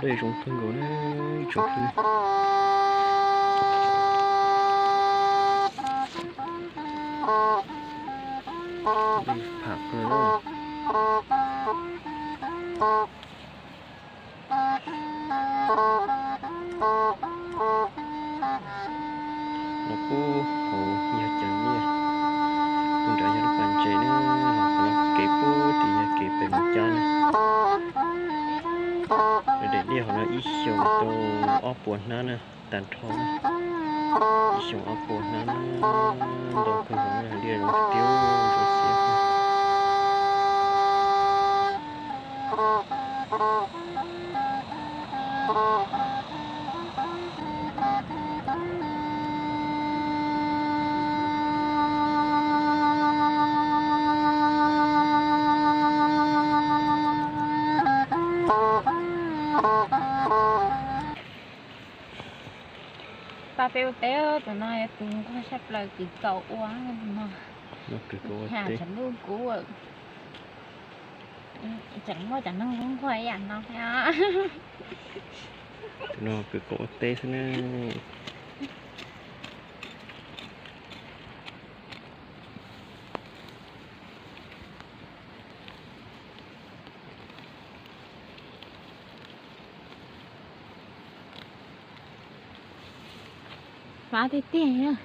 Dej zoo kawg nkaus na, ib tsoom phooj ywg. Dej pham kawg na. Los pub hauv yog cov nyiaj, pub nrad yog lub pas ntses na, ho qhov no kev pub tim yog kev pem Moos Cab na. Daim liaj hauv no ib xyoos tau ob puas hnab na, tag nrho na. Ib xyoos ob puas hnab na, ntau kawg nkaus na, liaj zoo tiag tiag, zoo xiav. Pab peb ua teb, tus no yog tus nquag tshaj plaws, kws txaus ua no. Has tsav lub kuv tseem muaj cov neeg nquag ib yam no thiab. Tus no kws ua teb xwb na. Fab tiag tiag,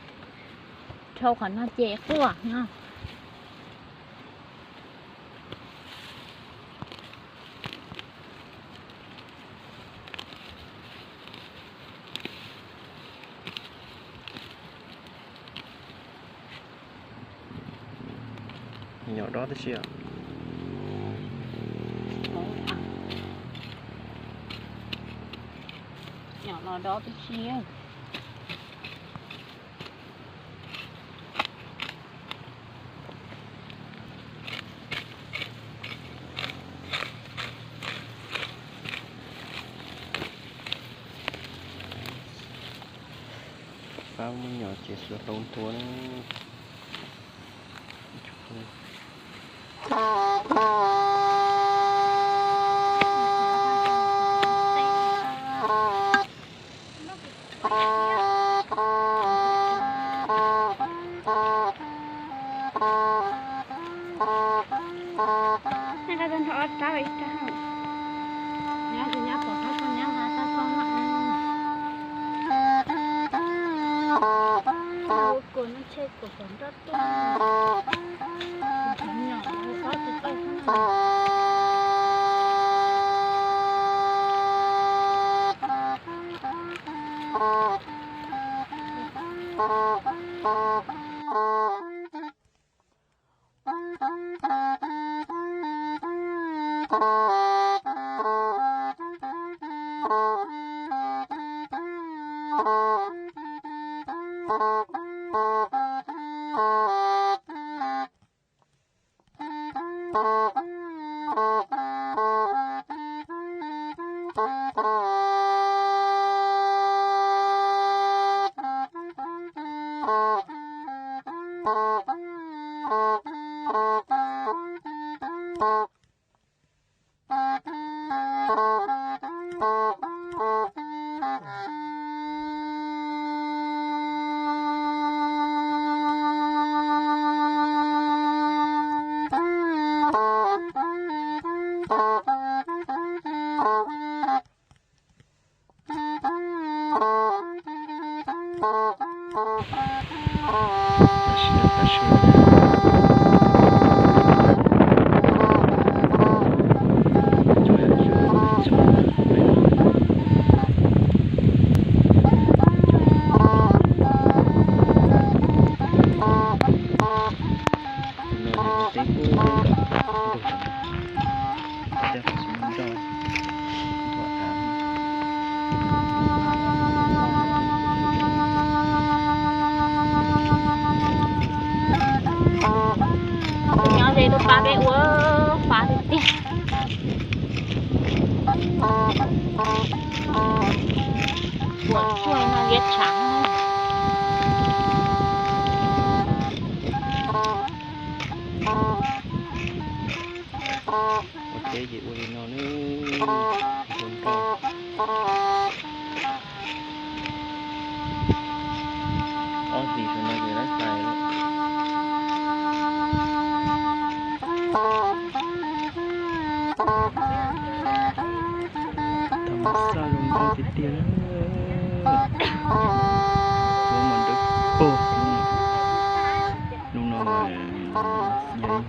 dhau qhov no ces quaj no. Nyom dob tib si os. Nyom los dob tib si. Fab muab nyom ces xuas hlau ntua na. Nyob ze lub pab peb ua fab tiag tiag. Ua tsuag no liab tshav. Ua teb ces ua li no nawb, ua nroj. Xaj zoo nkauj tiag tiag. Hnub mas dawb paug. Hnub no yog ib hnub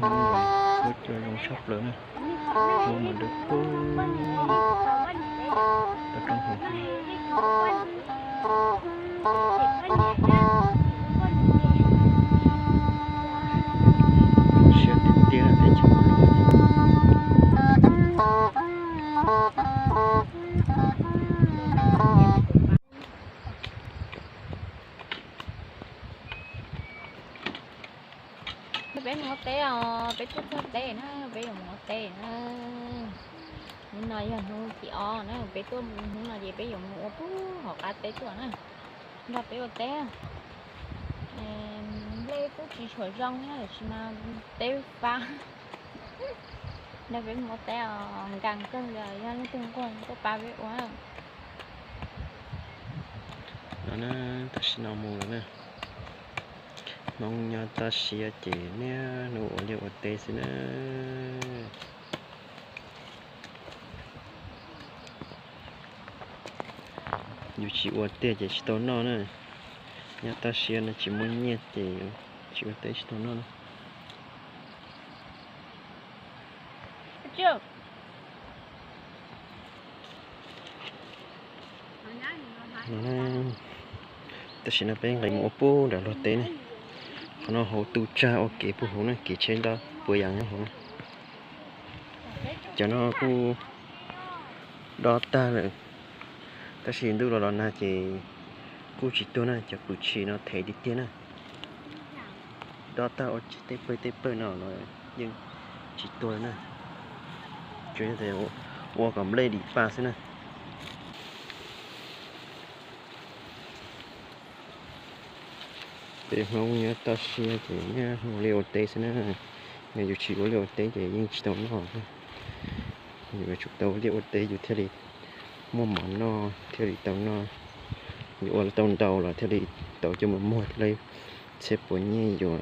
uas cua zoo tshaj plaws na. Hnub mas dawb paug. Tau roob hauv siab tiag tiag teb chaws no. Peb mus ua teb os, peb tuaj txog teb na, peb yuav mus ua teb na. Hnub no yog hnub thib ob na, peb tuaj hnub no ces peb yuav mus ua puag hauv qab teb tuaj na. Nrog peb ua teb. Nplej kuj tsis tshua zoo na, tiam sis mas teb fab. Nrog peb mus ua teb os, nkees kawg li, yog leej twg nquag tuaj pab peb ua. No na, tam sim no mus lawm na. Hmoob nyob toj siab ces niaj hnub ua liaj ua teb xwb na. Yus tsis ua tiag ces tsis tau noj na. Nyob toj siab no tsis muaj nyiaj ces tsis ua teb tsis tau noj na. Tam sim no peb nqis mus ua puag nram luag teb ne. Qhov no hauv tu tsag ua kev puag hauv na, kev tsheb nto puas yas nyob hauv na. Cov no kuj dob tag lawm, tab sis ntuj los los nag ces kuj tsis tuag na, cov pwm tshis no thev tiag tiag na. Dob tag ua tej pawg tej pawg no los yeej tsis tuag na. Tsuas yog ua kom nplej dim pa xwb na. Peb Hmoob nyob toj siab ces niaj hnub ua liaj ua teb xwb na. Yog yus tsis ua liaj ua teb ces yeej tsis tau noj. Yus yuav tsum tau ua liaj ua teb yus thiaj li muaj mov noj, thiaj li tau noj. Yus ua tau ntau los thiaj li tau coj mus muag thiaj li txhiab puas nyiaj yuav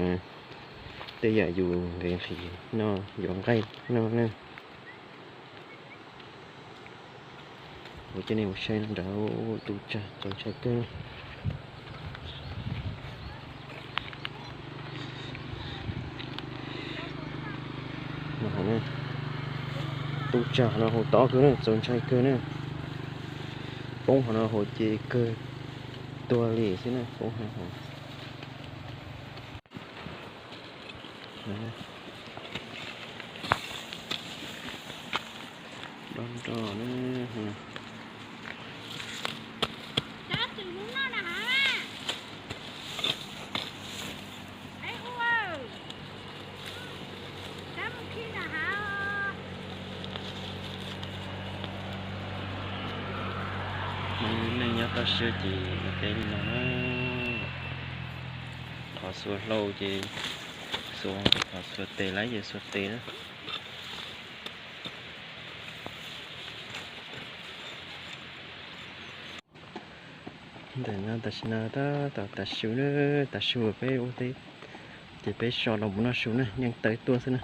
tej yam yus nqhis nqhis noj, yuav nqaij noj na. Kuv coj nej mus saib nrad, tu tsag txaus ntshai kawg. Tu tsag no hauv tob kawg na, txaus ntshai kawg na. Poob hauv no hauv ces kawg tuag li xwb na, poob hauv no. Dob nroj na. Hmoob neej nyob toj siab ces ua teb li no na. Qhov xuas hlau ces xuas, qhov xuas tes laib ces xuas tes na. Ntawm no tam sim no tab tom tav su na, tav su peb ua teb ces peb so los mus noj su na, yeej taw tuaj xwb na.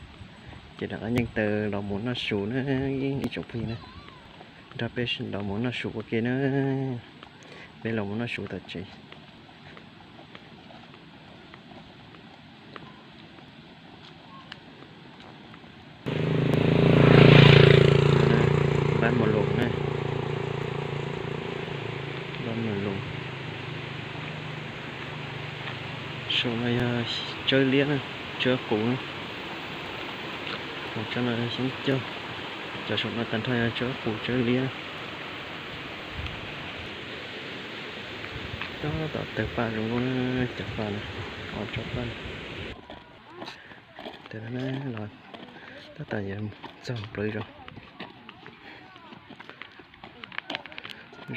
Ces rov qab yeej taw los mus noj su na, ib tsoom phooj ywg na, nrog peb los mus noj su ua ke na. Peb los mus noj su tom tsev. Npab Mos Loos na, Npab Mos Loos. Saum no yog tsawb liab na, tsawb qus na. Saum no yog xyoob cog, cov saum no tag nrho yog tsawb qus tsawb liab. Tab tom tawg paj zoo nkauj na, cov paj no, ob tsob paj no. Tab tom yuav txog plawv zos.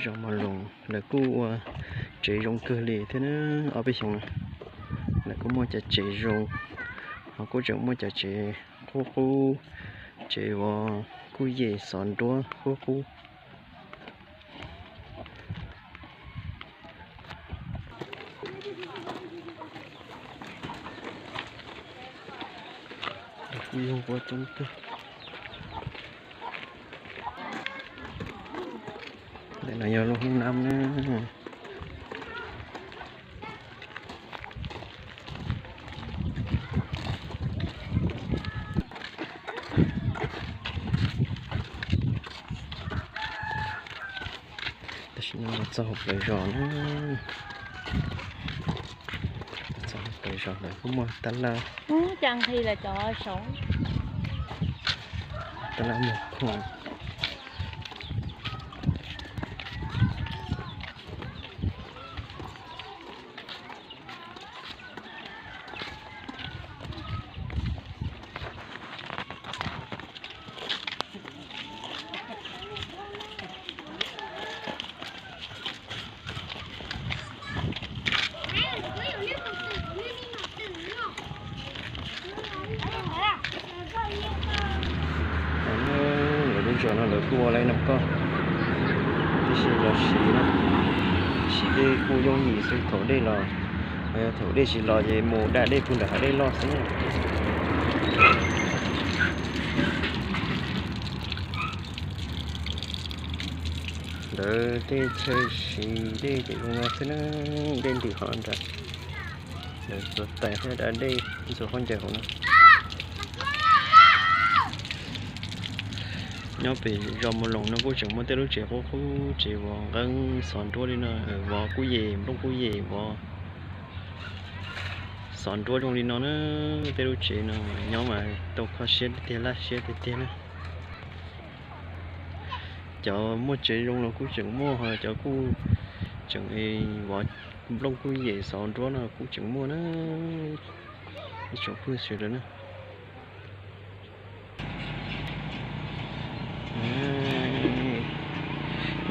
Zos Mos Loos lawv kuj ua tsev zoo kawg li thiab na, ob peb xyoos no lawv kuj muaj cov tsev zoo, ho kuj tseem muaj cov tsev qub qub, tsev uas kuj yem xov nruab qub qub. Kuj yog nquab coob kawg. Ntawm no yog lub hnub nab na. Tam sim no los txog hauv plawv zos na. Txog hauv plawv zos lawm kuj muaj tab laj, tab laj muag khoom. Lawv lub zos no lawv kuj ua lawv noj koj, tiam sis los siv na, siv dej kuj yooj yim xwb thaum dej los, yog thaum dej tsis los ces mus da dej puag nram hav dej loj xwb. Lawv tej chaw siv dej ces zoo no xwb na, dej ntws qhov nrad. Lawv txuas tais thiab da dej ntxuav khaub ncaws hauv no. Nyob pem zos Mus Loos no kuj tseem muaj tej lub tsev qub qub, tsev vov nqeeb xov nruab li no, vov kub yem, nplooj kub yem, vov xov nruab zoo li no na. Tej lub tsev no nyob mas tau kho siab tiag tiag, laj siab tiag tiag na. Cov muaj tsev zoo los kuj tseem muaj, ho cov kuj tseem vov nplooj kub yem xov nruab no kuj tseem muaj na. Ib tsoom phooj ywg sawv daws na,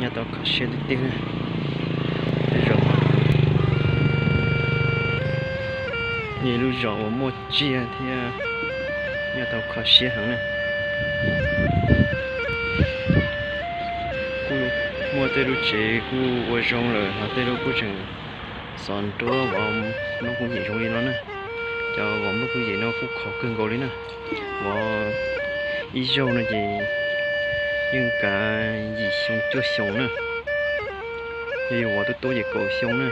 nyob tau kho siab tiag tiag na. Tej zaum yog lub zos uas muaj tsiaj thiab, nyob tau kho siab heev na. Kuj muaj tej lub tsev kuj ua zoo lawm, ho tej lub kuj tseem xov nruab, vov nplooj kub yem zoo li no na. Cov vov nplooj kub yem no kuj khov kawg nkaus li na. Vov ib zaug no ces yeej kav yim xyoo cuaj xyoo na. Yog yus vov tuab tuab ces kaum xyoo na.